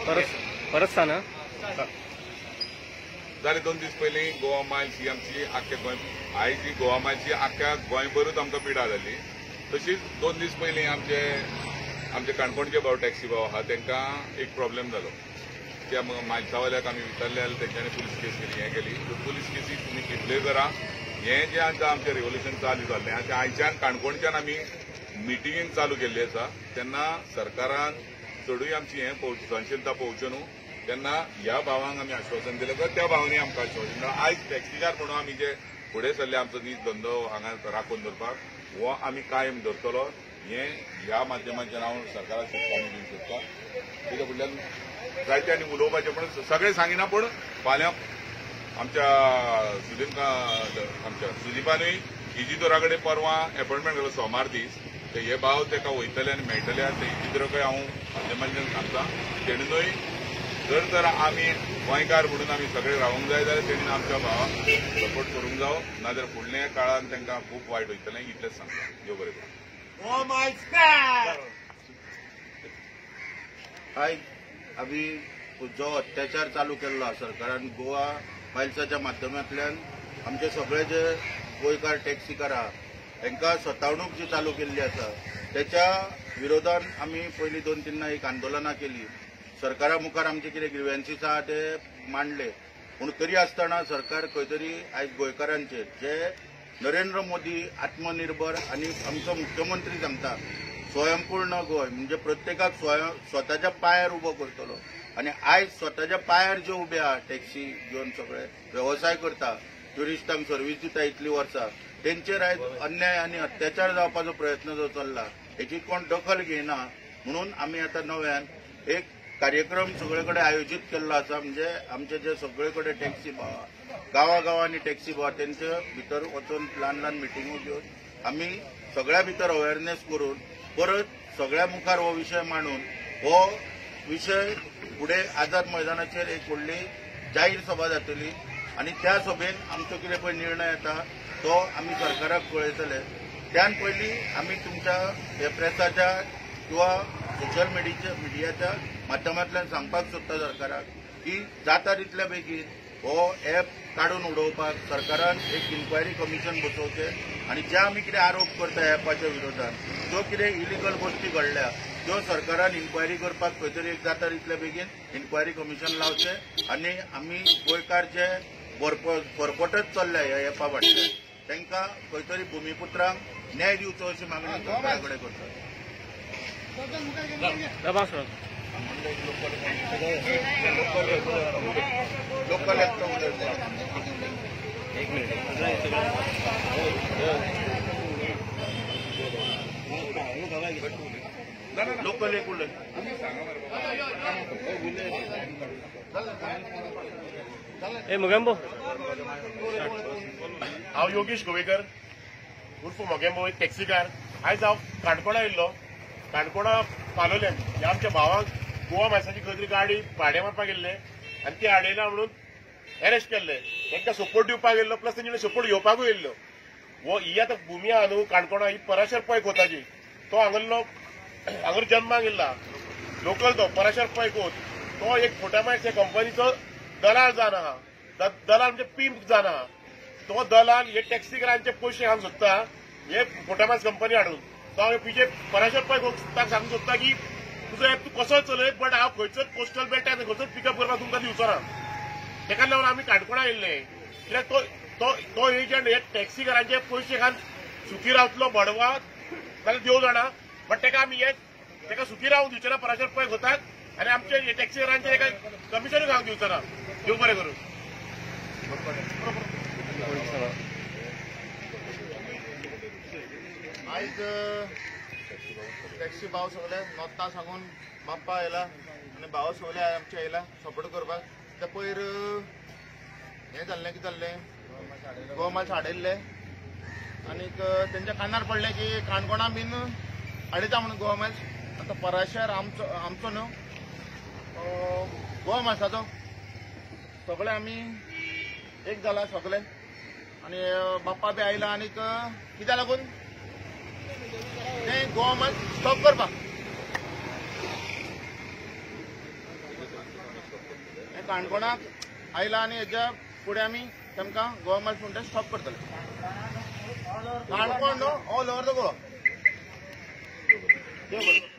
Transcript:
परत सांग. जाले 2 दीस पयलीं गोवा मायल्स ही आमची आख्ख्या गोंय आयज ही गोवा मायल्सची आख्ख्या गोंयभरूच आमकां पिडा जाली. तशीच 2 दीस पयलीं आमचे आमचे काणकोणचे भाव टॅक्सी भाव आहा तांकां एक प्रॉब्लेम जालो. त्या मायल्सावाल्याक आमी विचारले जाल्यार तेंच्यांनी पुलीस केस केली, हें केली. पुलीस केसी तुमी कितल्यो करा, हें जें आतां आमचें रेवोल्युशन चालू जाल्लें आहा तें आयच्यान काणकोणच्यान आमी मिटिंगेक चालू केल्ली आसा. तेन्ना सरकारान चडूय आमची हें सहनशीलता पळोवच्यो न्हू, तेन्ना ह्या भावांक आमी आश्वासन दिलें तर त्या भावांनी आमकां आश्वासन दिलें. आयज टॅक्सीकार म्हणून आमी जे फुडें सरले आमचो नीज धंदो हांगा राखून दवरपाक हो आमी कायम दवरतलो, हें ह्या माध्यमांतल्यान हांव सरकाराक शिटकावणी दिवंक सोदता. तेच्या फुडल्यान जायते आनी उलोवपाचें पण सगळें सांगिना, पूण फाल्यां आमच्या सुदीप आमच्या सुदीपानूय इजिदोरा कडेन परवां एपॉयंटमेंट केलो सोमार दीस, ते हे भाव ताका वयतले आनी मेळटले. ते इजिदोराकय हांव माध्यमांतल्यान सांगता, तेणेनूय जर तर आमी गोंयकार म्हणून आमी सगळे रावंक जाय जाल्यार तेणेन आमच्या भावाक सपोर्ट करूंक जावो, नाजाल्यार फुडल्या काळान तांकां खूब वायट वयतलें, इतलेंच सांगता. देव बरें करूं. आयज आमी जो अत्याचार चालू केल्लो आसा सरकारान गोवा मायल्साच्या माध्यमांतल्यान आमचे सगळे जे गोंयकार टॅक्सीकार आहा तांकां सतावणूक जी चालू केल्ली आसा त्याच्या विरोधान आमी पयलीं 2-3 एक आंदोलनां केली. सरकारा मुखार आमचे कितें ग्रिव्हन्सीस आहा ते मांडले, पूण तरी आसतना सरकार खंय तरी आयज गोंयकारांचेर जे नरेंद्र मोदी आत्मनिर्भर आनी आमचो मुख्यमंत्री सांगता स्वयंपूर्ण गोंय म्हणजे प्रत्येकाक स्वताच्या पांयार उबो करतलो, आनी आयज स्वताच्या पांयार जे उबे आहा टॅक्सी घेवन सगळे वेवसाय करता, ट्युरिस्टांक सर्वीस दिता इतलीं वर्सां, तेंचेर आयज अन्याय आनी अत्याचार जावपाचो प्रयत्न जो चल्ला हेची कोण दखल घेयना. म्हणून आमी आतां नव्यान एक कार्यक्रम सगळे कडेन आयोजीत केल्लो आसा. म्हणजे आमचे जे सगळे कडेन टॅक्सी भाव गांवागांवांनी टॅक्सी भाव तेंचे भितर वचून ल्हान ल्हान मिटिंगो घेवन आमी सगळ्या भितर अवेरनेस करून परत सगळ्या मुखार हो विशय मांडून हो विशय फुडें आझाद मैदानाचेर एक व्हडली जाहीर सभा जातली आनी त्या सभेन आमचो कितें पळय निर्णय येता तो आमी सरकाराक कळयतले. त्यान पयलीं आमी तुमच्या हे प्रेसाच्या किंवा सोशल मिडियाच्या माध्यमांतल्यान सांगपाक सोदता सरकाराक की जाता तितल्या बेगीन हो एप काडून उडोवपाक सरकारान एक इन्क्वायरी कमिशन बसोवचें आनी जे आमी कितें आरोप करता एपाच्या विरोधान ज्यो कितें इलिगल गोश्टी घडल्या त्यो सरकारान इन्क्वायरी करपाक खंय तरी एक जाता तितल्या बेगीन इन्क्वायरी कमिशन लावचें आनी आमी गोंयकार जे फरफटत चल्ल्या ह्या एपा फाटल्यान तांकां खंय तरी भुमिपुत्रांक न्याय दिवचो अशी मागणी सरकारा कडेन करतात. लोकल एक मिनिट लोकल एक उलय. ए मोगेम्बो, हांव योगेश गोवेकर उर्फ मोगेम्बो, एक टॅक्सीकार. आयज हांव काणकोणा येयल्लो. काणकोणा पालोलें ह्या आमच्या भावांक गोवा मायल्साची खंय तरी गाडी भाडें मारपाक गेल्ले आनी ती हाडयला म्हणून अरेस्ट केल्ले. तांकां सपोर्ट दिवपाक गेल्लो, प्लस तेंचे सपोर्ट घेवपाकूय येयल्लो. हो ही आतां भुमी आहा न्हू काणकोणा, ही पराशर पै खोताची. तो हांगासरलो हांगर जन्माक येयला लोकल, तो पराशर पै खोत तो एक फोटा मायल्स कंपनीचो दलाल जावन आहा. दलाल म्हणजे पिंप जावन आहा. तो दलाल हे टॅक्सीकारांचे पयशे घालूंक सोदता हे फोटा मायल्स कंपनी हाडून. तो हांवें पीजे पराशर पै खोताक सांगूंक सोदता की तुजो एप तूं कसो चलय, बट हांव खंयचोच कोस्टल बेल्ट खंयचोच पिकअप करपाक तुमकां दिवचो ना. ताका लागून आमी काणकोणा येयल्ले कित्याक तो तो तो एजंट हे टॅक्सीकारांचे पयशे घालून सुखी रावतलो बडवा जाल्यार देव जाणा, बट ताका आमी हे ताका सुखी रावंक दिवचे ना पराशर पै खोताक आनी आमचे हे टॅक्सीकारांचे ताका कमिशनूय घालूंक दिवचो ना. देव बरें करूं. आयज टॅक्सी भाव सगळे नोत्ता सांगून बाप्पा आयला आनी भाव सगळे आमचे आयला सपोर्ट करपाक. ते पयर हें जाल्लें कितें जाल्लें गोवा मायल्स हाडयल्ले आनीक तेंच्या कानार पडलें की काणकोणा बीन हाडयता म्हणून गोवा मायल्स. आतां पराशर आमचो आमचो न्हू गोवा मायल्साचो सगळे आमी एक जाला सगळे आनी बाप्पा बी आयला आनीक कित्याक लागून तें गोवा मायल्स स्टॉप करपाक. काणकोणाक आयला आनी हेज्या फुडें आमी तांकां गोवा मायल्स म्हणटा स्टॉप करतले. काणकोण न्हू, ऑल ओवर the Goa. देव बरें.